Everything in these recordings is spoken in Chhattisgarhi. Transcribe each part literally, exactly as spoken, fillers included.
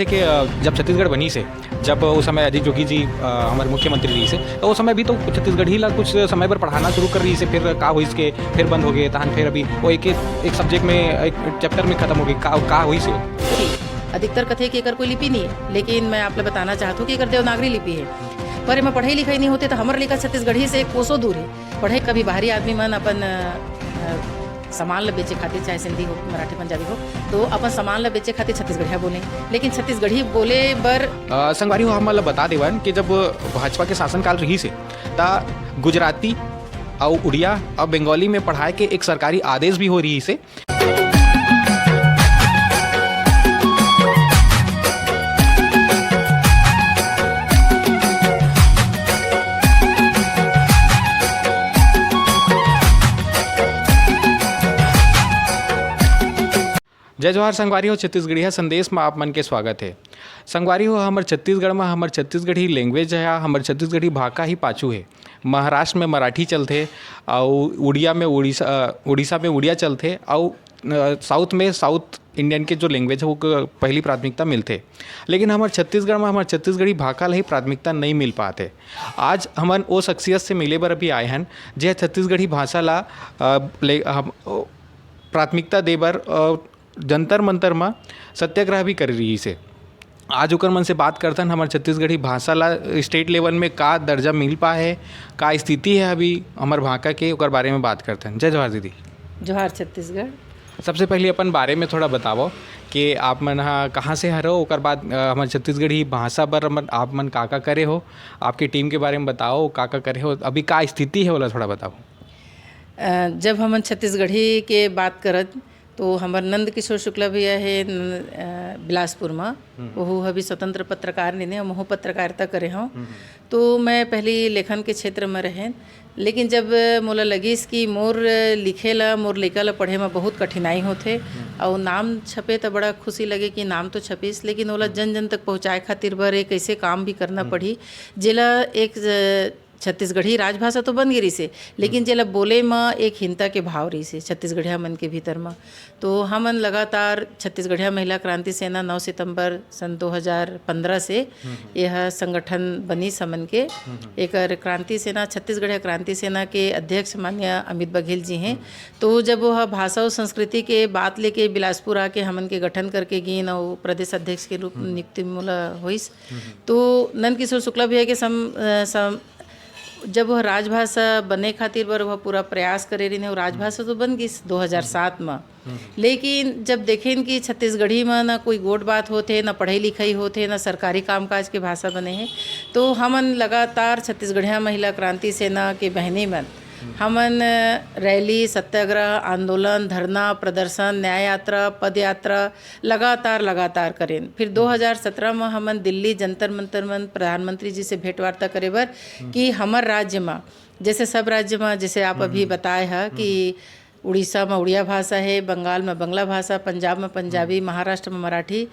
जैसे कि, अ, जब छत्तीसगढ़ बनिस हे, जब उस समय अजीत जोगी जी, अ, हमर मुख्यमंत्री रहिस हे, तो उस समय भी तो छत्तीसगढ़ी ला कुछ समय बर पढ़ाना शुरू करे रहिस हे, फिर का होइस के, फिर बंद हो गे, तहन फिर अभी वो एक, एक, एक subject में, एक chapter में खत्म हो गे, का, का होइस हे? ठीक, अधिकतर कथे कि एकर कोई लिपि नहीं है, लेकिन मैं आप ला बताना चाहत हूँ कि एकर देवनागरी लिपि है। पर एमा पढ़ाई लिखाई नहीं होते तो हमर लइका छत्तीसगढ़ी से कोसों दूर है। पढ़े कभी बाहरी आदमी मन अपन, अ, अ, सामान ल बेचे खातिर, चाहे सिंधी हो, मराठी, पंजाबी हो, तो अपन सामान ल बेचे खातिर छत्तीसगढ़िया बोले, लेकिन छत्तीसगढ़ी बोले बर अ, संगवारी हो, हमन ल बता देवन कि जब भाजपा के शासनकाल रहिस हे, त गुजराती अउ उड़िया अउ बंगाली में पढ़ाए के एक सरकारी आदेश भी हो रहिस हे। जय जोहार संगवारी हो, छत्तीसगढ़िया संदेश में आप मन के स्वागत है। संगवारी हो, हमर छत्तीसगढ़ में हमर छत्तीसगढ़ी language है, हमर छत्तीसगढ़ी भाखा ही पाछू है। महाराष्ट्र में मराठी चलथे, अउ उड़िया में उड़ीसा, अ, उड़ीसा में उड़िया चलथे, अउ, अ, South में South Indian के जो language है, वो क-, पहली प्राथमिकता मिलथे। लेकिन हमर छत्तीसगढ़ में हमर छत्तीसगढ़ी भाखा ल ही प्राथमिकता नहीं मिल पाथे। आज हमन ओ शख्सियत से मिले बर अभी आए हन, जे छत्तीसगढ़ी भाषा ला, अ, ले, हम, ओ, प्राथमिकता दे बर, अ, जंतर मंतर म सत्याग्रह भी करे रहिस हे। आज ओकर मन से बात करथन, हमर छत्तीसगढ़ी भाषा ला state level में का दर्जा मिल पाए हे, का स्थिति है अभी हमर भाखा के, ओकर बारे में बात करथन। जय जोहार दीदी। जोहार छत्तीसगढ़। सबसे पहले अपन बारे में थोड़ा बतावव कि आप मन ह कहाँ से हरो, ओकर बाद, अ, हमर छत्तीसगढ़ी भाषा बर हमर, आप मन का-का करे हो, आपके team के बारे में बताओ, का-का करे हो, अभी का स्थिति है, ओला थोड़ा बताओ। अ, जब हमन छत्तीसगढ़ी के बात करत, तो हमर नंद किशोर शुक्ला भैया हे, न-, अ, बिलासपुर म। हम्म। ओहू ह भी स्वतंत्र पत्रकार नीने, हमहू पत्रकारिता करे हंव। हम्म। तो मैं पहली लेखन के क्षेत्र म रहेन, लेकिन जब मोला लगिस कि मोर लिखे ला, मोर लइका ला पढ़े म बहुत कठिनाई होथे, हम्म। अउ नाम छपे त बड़ा खुशी लगे कि नाम तो छपिस, लेकिन ओला हम्म। जन जन तक पहुँचाए खातिर बर एक ऐसे काम भी करना हम्म। पड़ही, जेला एक ज-, छत्तीसगढ़ी राजभाषा तो बन गे रिहिसे, लेकिन हम्म। जेला बोले म एक हीनता के भाव रिहिसे छत्तीसगढ़िया मन के भीतर म। तो हमन लगातार छत्तीसगढ़िया महिला क्रांति सेना नौ सितंबर सन दो हज़ार पन्द्रह से हम्म, हम्म। यह संगठन बनिस हमन के। हम्म, हम्म। एकर क्रांति सेना, छत्तीसगढ़िया क्रांति सेना के अध्यक्ष माननीय अमित बघेल जी हैं। हम्म। तो जब वह भाषा और संस्कृति के बात लेके बिलासपुर आके हमन के गठन करके गीन और प्रदेश अध्यक्ष के रूप में हम्म। नियुक्ति मोला होइस। हम्म, हम्म। तो नंद किशोर शुक्ला भैया के सम-, अ, सम-, जब वह राजभाषा बने खातिर बर वह पूरा प्रयास करे रहिन, वो राजभाषा तो बन गिस दो हज़ार सात म। हम्म। लेकिन जब देखेन कि छत्तीसगढ़ी म ना कोई गोठ बात होथे, ना पढ़ाई लिखाई होथे, ना सरकारी कामकाज के भाषा बने हे, तो हमन लगातार छत्तीसगढ़िया महिला क्रांति सेना के बहनी मन, हम्म। हमन रैली, सत्याग्रह, आंदोलन, धरना, प्रदर्शन, न्याय यात्रा, पद यात्रा, लगातार, लगातार करेन। फिर हम्म। दो हज़ार सत्रह म हमन दिल्ली जंतर मंतर मन प्रधानमंत्री जी से भेंट वार्ता करे बर हम्म। कि हमर राज्य म, जैसे सब राज्य म, जैसे आप हम्म, अभी हम्म। बताए ह हम्म। कि उड़ीसा म उड़िया भाषा हे, बंगाल म बंगला भाषा, पंजाब म पंजाबी, हम्म। महाराष्ट्र म मराठी,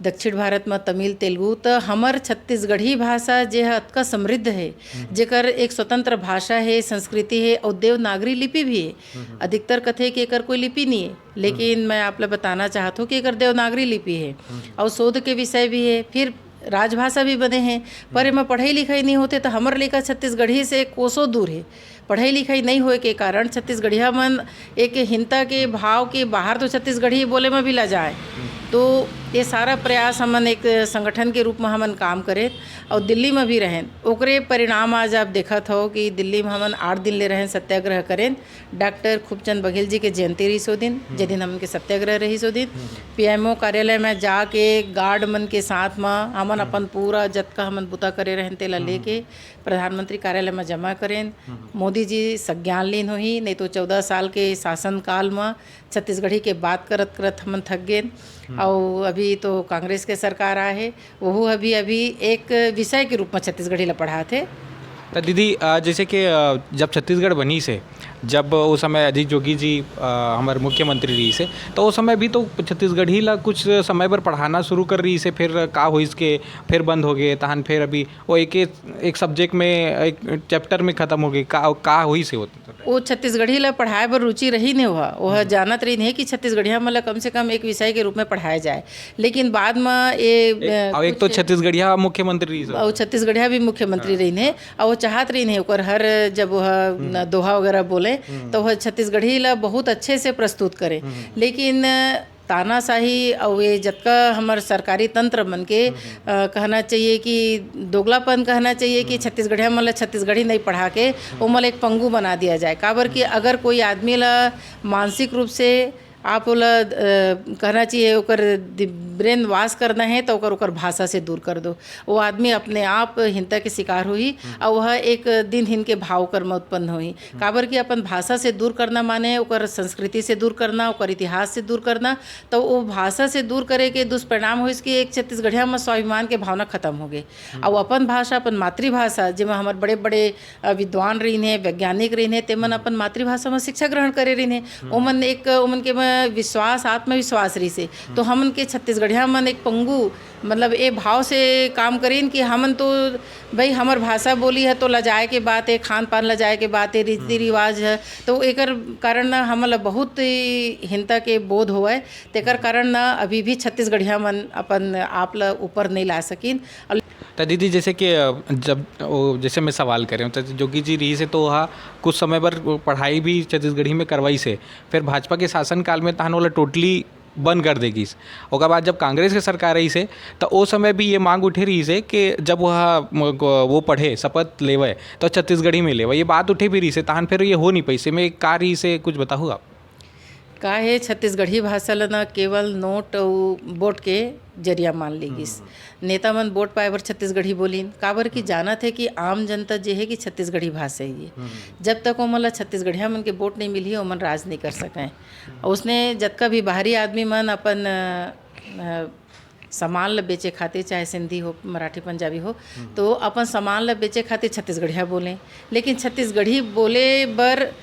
दक्षिण भारत म तमिल, तेलुगु, त हमर छत्तीसगढ़ी भाषा जे ह अतका समृद्ध हे, हम्म। जेकर एक स्वतंत्र भाषा हे, संस्कृति हे अउ देवनागरी लिपि भी हे। हम्म, हम्म। अधिकतर कथे कि एकर कोई लिपि नहीं हे, लेकिन हम्म। मैं आप ला बताना चाहत हूँ कि एकर देवनागरी लिपि हे हम्म। अउ शोध के विषय भी हे, फिर राजभाषा भी बने हे, पर हम्म। एमा पढ़ाई लिखाई नहीं होते, त हमर लइका छत्तीसगढ़ी से कोसों दूर हे। पढ़ाई लिखाई नहीं होए के कारण छत्तीसगढ़िया मन एक हीनता के भाव के बाहर तो छत्तीसगढ़ी बोले में भी लजाए। हम्म। तो ये सारा प्रयास हमन एक संगठन के रूप में हमन काम करें और दिल्ली में भी रहें। ओकरे परिणाम आज आप देखत हो कि दिल्ली में हमन आठ दिन ले रहें, सत्याग्रह करें। डॉक्टर खूबचंद बघेल जी के जयंती रहिस ओ दिन, हम्म। जे दिन हमन के सत्याग्रह रहिस ओ दिन, हम्म। पीएमओ कार्यालय में जाके गार्ड मन के साथ में हमन हम्म। अपन पूरा जतका हमन बुता करे रहें तेला हम्म। लेके प्रधानमंत्री कार्यालय में जमा करेन। हम्म। मोदी जी संज्ञान लीन होही, नहीं तो चौदह साल के शासनकाल में छत्तीसगढ़ी के बात करत करत हमन थक गेन। हम्म। अउ अभी तो कांग्रेस के सरकार आए हे, वहू अभी, अभी एक विषय के रूप में छत्तीसगढ़ी ला पढ़ात हे। त दीदी, अ, जैसे कि, अ, जब छत्तीसगढ़ बनिस हे, जब उस समय अजीत जोगी जी, अ, हमर मुख्यमंत्री रहिस हे, तो उस समय भी तो छत्तीसगढ़ी ला कुछ समय बर पढ़ाना शुरू कर रहिस हे, फिर का होइस के, फिर बंद हो गए, तहन फिर अभी वो एक, एक subject में, एक chapter में खत्म हो गए, का, का होइस हे वो? वो छत्तीसगढ़ी ला पढ़ाए बर रुचि रहिन हे, ओह, ओह हम्म। जानत रहिन हे कि छत्तीसगढ़िया मन ला कम से कम एक विषय के रूप में पढ़ाए जाए। लेकिन बाद में ये, एक, अ, और एक कुछ तो छत्तीसगढ़िया मुख्यमंत्री रहिस हे। और छत्तीसगढ़िया भी मुख्यमंत्री हाँ। रहिन हे, और वो चाहत रहिन हे, ओकर हर, जब वह हम्म। न, दोहा वगैरह बोले, हम्म। तो वह छत्तीसगढ़ी ला बहुत अच्छे से प्रस्तुत करे। हम्म। लेकिन तानाशाही और ये जतका हमर सरकारी तंत्र मन के, हम्म। अ, कहना चाहिए कि दोगलापन कहना चाहिए कि हम्म। छत्तीसगढ़िया मन ला छत्तीसगढ़ी नहीं पढ़ा के हम्म। ओमन ला एक पंगु बना दिया जाए। काबर कि हम्म। अगर कोई आदमी ला मानसिक रूप से आप ओला, अ, कहना चाहिए, ओकर दि-, brain wash करना है, तो ओकर, ओकर भाषा से दूर कर दो। वो आदमी अपने आप हिंसा के शिकार होही, हम्म। और वह एक दिन हिन के भाव कर्म उत्पन्न होही। हम्म। काबर कि अपन भाषा से दूर करना माने ओकर संस्कृति से दूर करना, ओकर इतिहास से दूर करना। तो वो भाषा से दूर करे के दुष्परिणाम होइस कि एक छत्तीसगढ़िया में स्वाभिमान के भावना खत्म हो गए। हम्म। और अपन भाषा, अपन मातृभाषा, जेमा हमर बड़े-बड़े, अ, विद्वान रहिन हे, वैज्ञानिक रहिन हे, तेमन हम्म। अपन मातृभाषा में शिक्षा ग्रहण करे रहिन हे। हम्म। ओमन एक, ओमन के में विश्वास, आत्मविश्वास रहिस हे। तो हम्म। हमन के छत्तीसगढ़िया मन एक पंगु, मतलब, ए भाव से काम करिन कि हमन तो, भाई, हमर भाषा बोली है तो लजाए के बात है, खान पान लजाए के बात है, रीति हम्म। रिवाज है। तो एकर कारण ना हमन ला बहुत ही हिंसा के बोध होवय। तेकर कारण ना अभी भी छत्तीसगढ़िया मन अपन आप ला ऊपर नहीं ला सकिन। त दीदी, जैसे कि, अ, जब वो, जैसे मैं सवाल करे हूँ, तो जोगी जी रहिस हे तो वह कुछ समय बर वो पढ़ाई भी छत्तीसगढ़ी में करवाइस हे, फिर भाजपा के शासनकाल में तहन ओला totally बंद कर दे गिस। ओकर बाद जब कांग्रेस के सरकार रहिस हे, त ओ समय भी ये मांग उठे रहिस हे कि जब वह, म-, वो पढ़े, शपथ लेवय, तो छत्तीसगढ़ी में लेवय। ये बात उठे भी रहिस हे, तहन फिर ये हो नहीं पाइस। एमे का रहिस हे, कुछ बताहू आप? का हे, छत्तीसगढ़ी भाषा ल न केवल नोट अउ वोट के जरिया मान ले गिस। हम्म। नेता मन वोट पाए बर छत्तीसगढ़ी बोलिन, काबर कि हम्म। जानत हे कि आम जनता जे हे कि छत्तीसगढ़ी भाषा ही हे। हम्म। जब तक ओमन ल छत्तीसगढ़िया मन के वोट नहीं मिलही, ओमन राज नहीं कर सकय। हम्म। उसने जतका भी बाहरी आदमी मन अपन, अ, अ, सामान ल बेचे खातिर, चाहे सिंधी हो, मराठी, पंजाबी हो, हम्म। तो अपन सामान ल बेचे खातिर छत्तीसगढ़िया बोलें, लेकिन छत्तीसगढ़ी बोले बर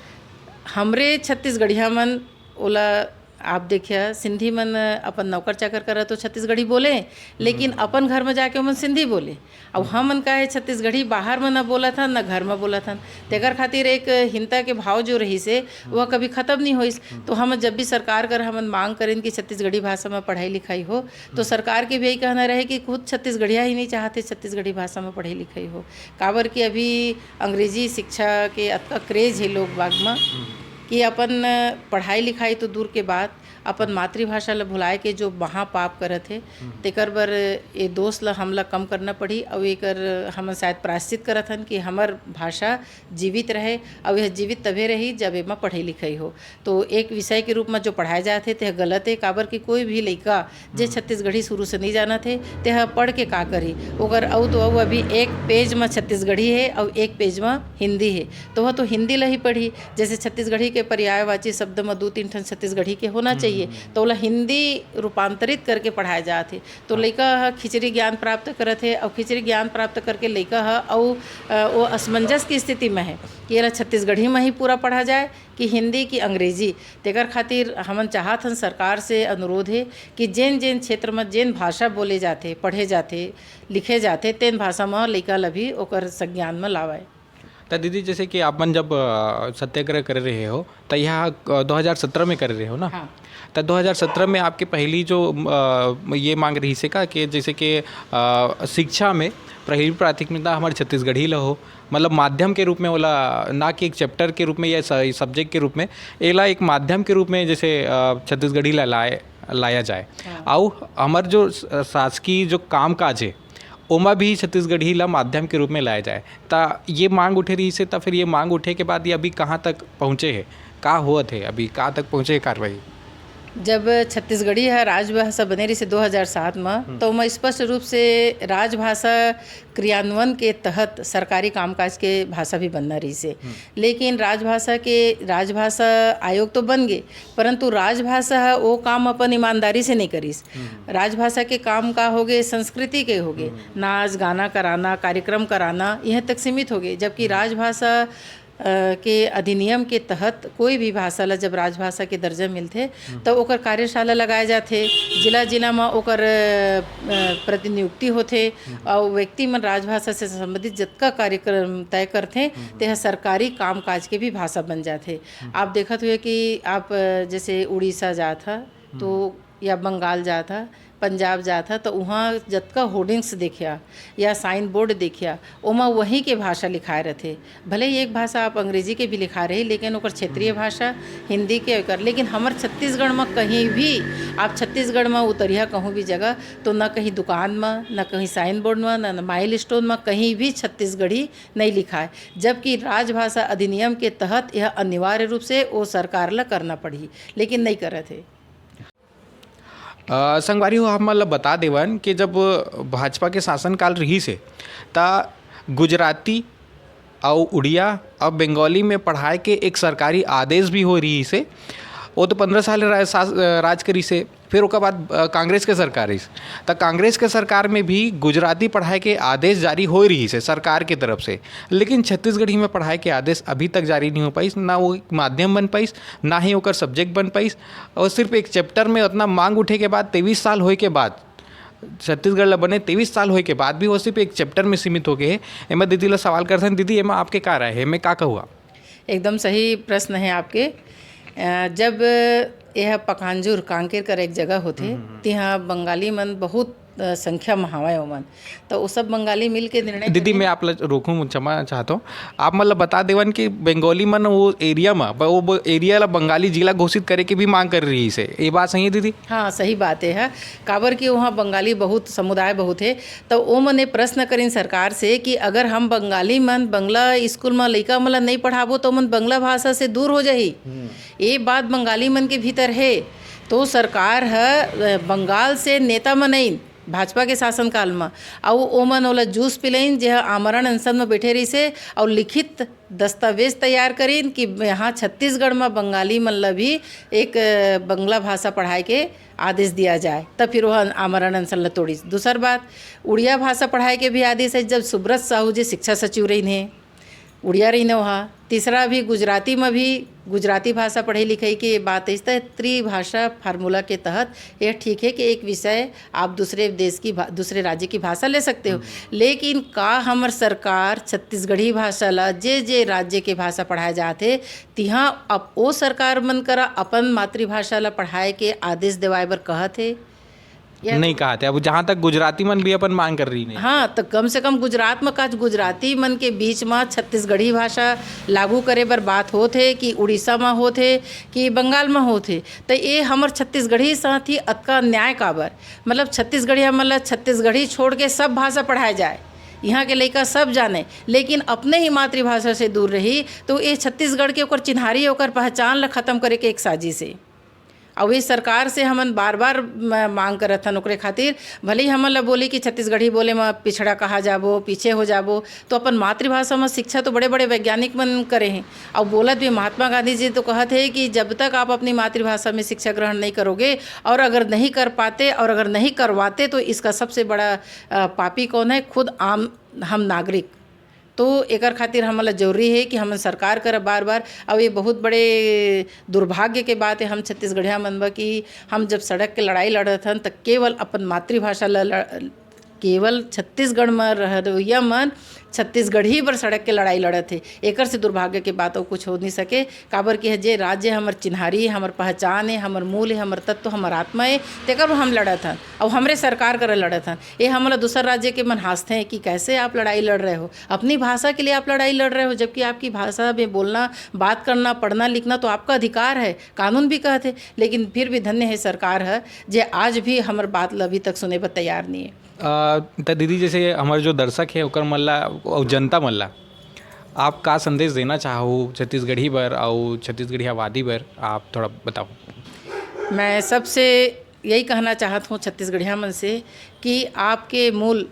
हमरे छत्तीसगढ़िया मन ओला, आप देखिया, सिंधी मन अपन नौकर चाकर करा तो छत्तीसगढ़ी बोले, लेकिन हम्म। अपन घर में जाके ओमन सिंधी बोले। अब हम्म। हमन का हे, छत्तीसगढ़ी बाहर में न बोलत हन, न घर में बोलत हन। तेकर खातिर एक हिंसा के भाव जो रहिस हे, वह कभी खत्म नहीं होइस। हम्म। तो हम जब भी सरकार कर हमन मांग करेन कि छत्तीसगढ़ी भाषा में पढ़ाई लिखाई हो, तो हम्म। सरकार के भी यही कहना रहे कि खुद छत्तीसगढ़िया ही नहीं चाहते छत्तीसगढ़ी भाषा में पढ़ाई लिखाई हो। काबर कि अभी अंग्रेजी शिक्षा के अतका craze हे लोग बाग में हम्म। कि अपन पढ़ाई लिखाई तो दूर के बात, अपन मातृभाषा ल भुलाए के जो महापाप करत हे, हम्म। तेकर बर ए दोष ल हमला कम करना पड़ही, अउ एकर हमन शायद प्रायश्चित करत हन कि हमर भाषा जीवित रहे, अउ यह जीवित तभे रही, जब एमा पढ़ई लिखई हो। तो एक विषय के रूप म जो पढ़ाए जात हे, तेह गलत हे, काबर कि कोई भी लइका जे हम्म। छत्तीसगढ़ी शुरू से नइ जानत हे, तेह पढ़ के का करही? ओकर अउ तो अउ अभी एक page म छत्तीसगढ़ी हे, अउ एक page म हिंदी हे, तो वह तो हिंदी ल ही पढ़ही। जैसे छत्तीसगढ़ी के पर्यायवाची शब्द म दू तीन ठन छत्तीसगढ़ी के होना हम्म, चाहिए, हम्म। तो ओला हिंदी रूपांतरित करके पढ़ाए जात हे। तो हाँ। लइका ह खिचड़ी ज्ञान प्राप्त करत हे, अउ खिचड़ी ज्ञान प्राप्त करके लइका ह अउ, अ, वो असमंजस की स्थिति में हे कि एला छत्तीसगढ़ी में ही पूरा पढ़ा जाए कि हिंदी कि अंग्रेजी। तेकर खातिर हमन चाहत हन, सरकार से अनुरोध हे कि जेन-जेन क्षेत्र में जेन भाषा बोले जाथे, पढ़े जाथे, लिखे जाथे, तेन भाषा में लइका ल भी ओकर संज्ञान में लावय। त दीदी, जैसे कि आप मन जब, अ, सत्याग्रह करे रहे हो, त यह, अ, दो हज़ार सत्रह में करे रहे हो ना? हाँ। त दो हज़ार सत्रह में आपके पहली जो, अ, ये मांग रहिस हे का कि जैसे कि, अ, शिक्षा में पहली प्राथमिकता हमर छत्तीसगढ़ी ल हो, मतलब माध्यम के रूप में ओला, ना कि एक chapter के रूप में या स-, subject के रूप में, एला एक माध्यम के रूप में जैसे, अ, छत्तीसगढ़ी ला लाए, लाया जाए। हाँ। अउ हमर जो स-, शासकीय जो कामकाज हे, ओमा भी छत्तीसगढ़ी ला माध्यम के रूप में लाया जाए। त ये मांग उठे रहिस हे, त फिर ये मांग उठे के बाद ये अभी कहाँ तक पहुँचे हे, का होवत हे, अभी कहाँ तक पहुँचे हे कार्रवाई? जब छत्तीसगढ़ी ह राजभाषा बने रहिस हे दो हज़ार सात म, हम्म। तो ओमा स्पष्ट रूप से राजभाषा क्रियान्वयन के तहत सरकारी कामकाज के भाषा भी बनना रहिस हे। हम्म। लेकिन राजभाषा के, राजभाषा आयोग तो बन गे, परंतु राजभाषा ह वो काम अपन ईमानदारी से नहीं करिस। हम्म। राजभाषा के काम का हो गे, संस्कृति के हो गे, हम्म। नाच, गाना कराना, कार्यक्रम कराना, यहाँ तक सीमित हो गे, जबकि हम्म। राजभाषा के अधिनियम के तहत कोई भी भाषा ला जब राजभाषा के दर्जा मिलथे, हम्म। त ओकर कार्यशाला लगाए जाथे, जिला-जिला म ओकर, अ, प्रतिनियुक्ति होथे, हम्म। अउ व्यक्ति मन राजभाषा से संबंधित जतका कार्यक्रम तय करथे, हम्म। तेह सरकारी कामकाज के भी भाषा बन जाथे। हम्म। आप देखत हुए कि आप, अ, जैसे उड़ीसा जात ह, तो हम्म। या बंगाल जात ह, पंजाब जात ह, त उहाँ जतका होर्डिंग्स देखिया या साइन बोर्ड देखिया, ओमा वहीं के भाषा लिखाए रथे। भले ही एक भाषा आप अंग्रेजी के भी लिखा रही, लेकिन ओकर क्षेत्रीय हम्म। भाषा हिंदी के ओकर, लेकिन हमर छत्तीसगढ़ म कहीं भी, आप छत्तीसगढ़ म उतरिहा कहूँ भी जगह, तो न कहीं दुकान म, न कहीं साइन बोर्ड म, न, न माइल स्टोन म, कहीं भी छत्तीसगढ़ी नहीं लिखाए, जबकि राजभाषा अधिनियम के तहत यह अनिवार्य रूप से ओ सरकार ला करना पड़ही, लेकिन नहीं करत हे। अ, संगवारी हो, आप मन ल बता देवन कि जब भाजपा के शासनकाल रिहिस हे, त गुजराती अउ उड़िया अउ बंगाली में पढ़ाए के एक सरकारी आदेश भी होए रिहिस हे। वो तो पंद्रह साल रा-, सास-, अ, राज करिस हे। फिर ओकर बाद, अ, कांग्रेस के सरकार रहिस, त कांग्रेस के सरकार में भी गुजराती पढ़ाए के आदेश जारी होए रिहिस हे सरकार के तरफ से, लेकिन छत्तीसगढ़ी में पढ़ाए के आदेश अभी तक जारी नहीं हो पाइस, ना वो माध्यम बन पाइस, ना ही ओकर सब्जेक्ट बन पाइस। और सिर्फ एक चैप्टर में उतना मांग उठे के बाद, तेईस साल होए के बाद, छत्तीसगढ़ ला बने तेईस साल होए के बाद भी वो सिर्फ एक चैप्टर में सीमित हो गए हे। एमा दीदी ला सवाल करथन, दीदी, एमा आपके का राय हे, एमे का कहुआ? एकदम सही प्रश्न है आपके। अ, जब यह पखांजूर, कांकेर कर एक जगह होथे, हम्म, हम्म, हम्म। तिहाँ बंगाली मन बहुत, अ, संख्या म हावय ओमन, तो वो सब बंगाली मिल के निर्णय दीदी, करिन। मैं आप ला रोकूं, क्षमा चाहत हूँ। आप मन ला बता देवन कि बंगाली मन वो एरिया म, ब-, वो ब-, एरिया ला बंगाली जिला घोषित करे के भी मांग कर रिहिस हे। ये बात सही है दीदी? हाँ, सही बात है। काबर कि वहाँ बंगाली बहुत, समुदाय बहुत है, तो ओ मन ये प्रश्न करिन सरकार से कि अगर हम बंगाली मन बंगला स्कूल म लइका मन ला नहीं पढ़ाबो, तो ओमन बंगला भाषा से दूर हो जाही। हम्म। ये बात बंगाली मन के भीतर है, तो सरकार ह, अ, बंगाल से नेता मन आइन भाजपा के शासनकाल म, अउ ओमन ओला जूस पिलाइन, जेह आमरण अनशन म बैठे रहिसे, अउ लिखित दस्तावेज तैयार करिन कि यहाँ छत्तीसगढ़ म बंगाली मन ल भी एक, अ, बंगला भाषा पढ़ाए के आदेश दिया जाए, तब फिर वह आमरण अनशन ल तोड़िस। दूसर बात, उड़िया भाषा पढ़ाए के भी आदेश है, जब सुब्रत साहू जी शिक्षा सचिव रहिन हे, उड़िया रहिन ओहा। तीसरा भी गुजराती म भी गुजराती भाषा पढ़े लिखे के बात है, त त्रिभाषा फार्मूला के तहत यह ठीक है कि एक विषय आप दूसरे देश की भा-, दूसरे राज्य की भाषा ले सकते हो। हम्म। लेकिन का हमर सरकार छत्तीसगढ़ी भाषा ला, जे, जे राज्य के भाषा पढ़ाए जात हे, तिहाँ अब ओ सरकार मन करा अपन मातृभाषा ला पढ़ाए के आदेश देवाए बर कहत हे? या नहीं कहा थे। अब जहाँ तक गुजराती मन भी अपन मांग कर रही नहीं। हाँ, तो कम से कम गुजरात में का गुजराती मन के बीच में छत्तीसगढ़ी भाषा लागू करे बर बात होत हे कि उड़ीसा में होत हे कि बंगाल में होत हे, तो ये हमर छत्तीसगढ़ी साथ ही अतका अन्याय काबर? मतलब छत्तीसगढ़िया मन ला छत्तीसगढ़ी छोड़ के सब भाषा पढ़ाए जाए, यहाँ के लइका सब जाने, लेकिन अपने ही मातृभाषा से दूर रही, तो ये छत्तीसगढ़ के ओकर चिन्हारी, ओकर पहचान ला खत्म करे के एक साजिश हे। अउ ये सरकार से हमन बार-बार म-, मांग करत हन ओकरे खातिर, भले ही हमन ल बोली कि छत्तीसगढ़ी बोले म पिछड़ा कहा जाबो, पीछे हो जाबो, तो अपन मातृभाषा म शिक्षा तो बड़े-बड़े वैज्ञानिक मन करे हैं। अउ बोलत भी महात्मा गांधी जी तो कहत हे कि जब तक आप अपनी मातृभाषा में शिक्षा ग्रहण नहीं करोगे और अगर नहीं कर पाते और अगर नहीं करवाते तो इसका सबसे बड़ा, अ, पापी कौन है? खुद आम हम नागरिक। तो एकर खातिर हमन ल जरूरी हे कि हमन सरकार कर बार-बार, अउ ये बहुत बड़े दुर्भाग्य के बात हे हम छत्तीसगढ़िया मन बर कि हम जब सड़क के लड़ाई लड़त हन, त केवल अपन मातृभाषा ल लड़-, केवल छत्तीसगढ़ म रहवइया मन छत्तीसगढ़ी बर सड़क के लड़ाई लड़त हे। एकर से दुर्भाग्य के बात अउ कुछ हो नहीं सके, काबर कि जे राज्य हमर चिन्हारी हे, हमर पहचान हे, हमर मूल हे, हमर तत्व, हमर आत्मा हे, तेकर बर हम लड़त हन, अउ हमरे सरकार कर लड़त हन। ये हमन ल दूसर राज्य के मन हाँसथे कि कैसे आप लड़ाई लड़ रहे हो, अपनी भाषा के लिए आप लड़ाई लड़ रहे हो, जबकि आपकी भाषा में बोलना, बात करना, पढ़ना, लिखना तो आपका अधिकार है, कानून भी कहत हे, लेकिन फिर भी धन्य है सरकार है जे आज भी हमर बात ल अभी तक सुने बर तैयार नहीं है। अ, त दीदी, जैसे हमर जो दर्शक है ओकर मन ला अउ जनता मन ला आप का संदेश देना चाहो छत्तीसगढ़ी बर अउ छत्तीसगढ़ी आबादी बर, आप थोड़ा बताओ। मैं सबसे यही कहना चाहत हूँ छत्तीसगढ़िया मन से कि आपके मूल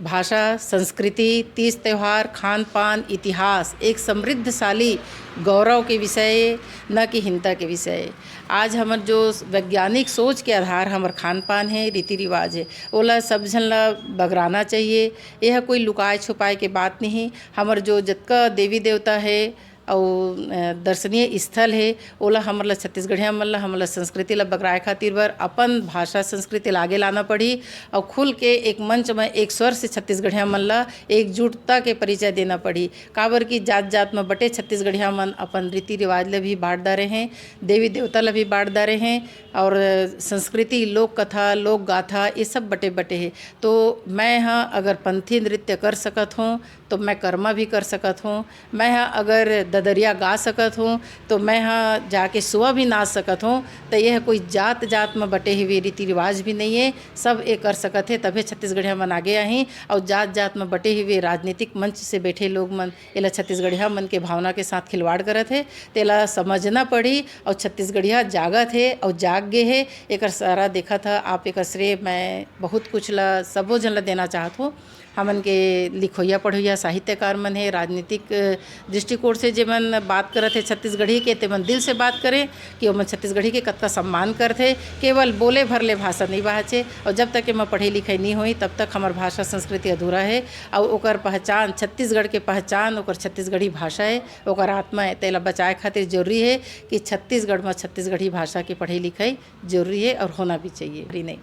भाषा, संस्कृति, तीज त्योहार, खान पान, इतिहास एक समृद्धशाली गौरव के विषय ए, न कि हिंसा के विषय ए। आज हमर जो वैज्ञानिक सोच के आधार हमर खान पान हे, रीति रिवाज हे, ओला सब झन ला बगराना चाहिए। यह कोई लुकाए छुपाए के बात नहीं। हमर जो जतका देवी देवता हे अउ, अ, दर्शनीय स्थल हे, ओला हमर ला छत्तीसगढ़िया मन ला, हमर ला संस्कृति ला बगराए खातिर बर अपन भाषा संस्कृति ला आगे लाना पड़ही अउ खुल के एक मंच में एक स्वर से छत्तीसगढ़िया मन ला एकजुटता के परिचय देना पड़ही। काबर कि जात जात में बटे छत्तीसगढ़िया मन अपन रीति रिवाज ला भी बांट डारे हें, देवी देवता ला भी बांट डारे हें और संस्कृति, लोक कथा, लोक गाथा, ये सब बटे बटे हे। तो मैं ह अगर पंथी नृत्य कर सकत हों, तो मैं कर्मा भी कर सकत हों। मैं ह अगर ददरिया गा सकत हों, तो मैं ह जाके सुआ भी नाच सकत हों। तो यह कोई जात जात में बटे हुए रीति रिवाज भी नहीं है, सब ये कर सकत हे, तभे छत्तीसगढ़िया मन आगे आही। और जात जात में बटे हुए राजनीतिक मंच से बैठे लोग मन एला छत्तीसगढ़िया मन के भावना के साथ खिलवाड़ करत हे, तेला समझना पड़ी। और छत्तीसगढ़िया जागत हे और जाग गे हे, एकर सारा देखत ह आप, एकर श्रेय मैं बहुत कुछ ला, सबो झन ला देना चाहत हों। हमन के लिखोइया पढ़ोइया साहित्यकार मन हे, राजनीतिक, अ, दृष्टिकोण से जेमन बात करत हे छत्तीसगढ़ी के, तेमन दिल से बात करें कि ओमन छत्तीसगढ़ी के कतका सम्मान करथे। केवल बोले भर ले भाषा नहीं बाँचे, और जब तक एमा पढ़े लिखे नहीं होई, तब तक हमर भाषा संस्कृति अधूरा हे। और ओकर पहचान, छत्तीसगढ़ के पहचान ओकर छत्तीसगढ़ी भाषा हे, ओकर आत्मा हे। तेला बचाए खातिर जरूरी हे कि छत्तीसगढ़ में छत्तीसगढ़ी भाषा के पढ़े लिखे जरूरी हे और होना भी चाहिए। नहीं।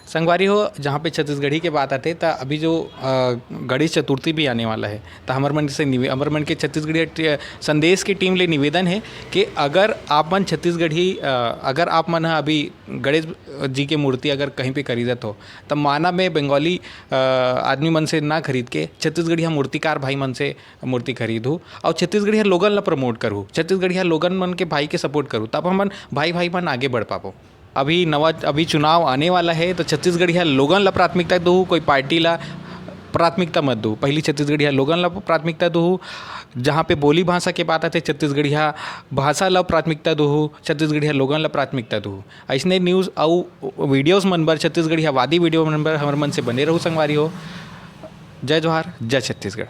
संगवारी हो, जहाँ पे छत्तीसगढ़ी के बात आथे, त अभी जो, अ, गणेश चतुर्थी भी आने वाला है, त हमर मन से निवे-, हमर मन के छत्तीसगढ़ी ट-, संदेश की टीम ले निवेदन है कि अगर आप मन छत्तीसगढ़ी, अ, अगर आप मन ह अभी गणेश जी के मूर्ति अगर कहीं पे खरीदत हो, त माना में बंगाली, अ, आदमी मन से ना खरीद के छत्तीसगढ़िया मूर्तिकार भाई मन से मूर्ति खरीदहू और छत्तीसगढ़िया लोगन ला प्रमोट करहू, छत्तीसगढ़िया लोगन मन के भाई के सपोर्ट करहू, तब हमन भाई भाई मन आगे बढ़ पाबो। अभी नवा, अभी चुनाव आने वाला है, तो छत्तीसगढ़िया लोगन ला प्राथमिकता दो, कोई पार्टी ला प्राथमिकता मत दो। पहली छत्तीसगढ़िया लोगन ला प्राथमिकता दो। जहाँ पे बोली भाषा के बात आते, छत्तीसगढ़िया भाषा ला प्राथमिकता दो, छत्तीसगढ़िया लोगन ला प्राथमिकता दो। ऐसने न्यूज़ अउ वीडियोज़ मन बर, छत्तीसगढ़िया वादी वीडियो मन बर हमर मन से बने रहू संगवारी हो। जय जोहार, जय छत्तीसगढ़।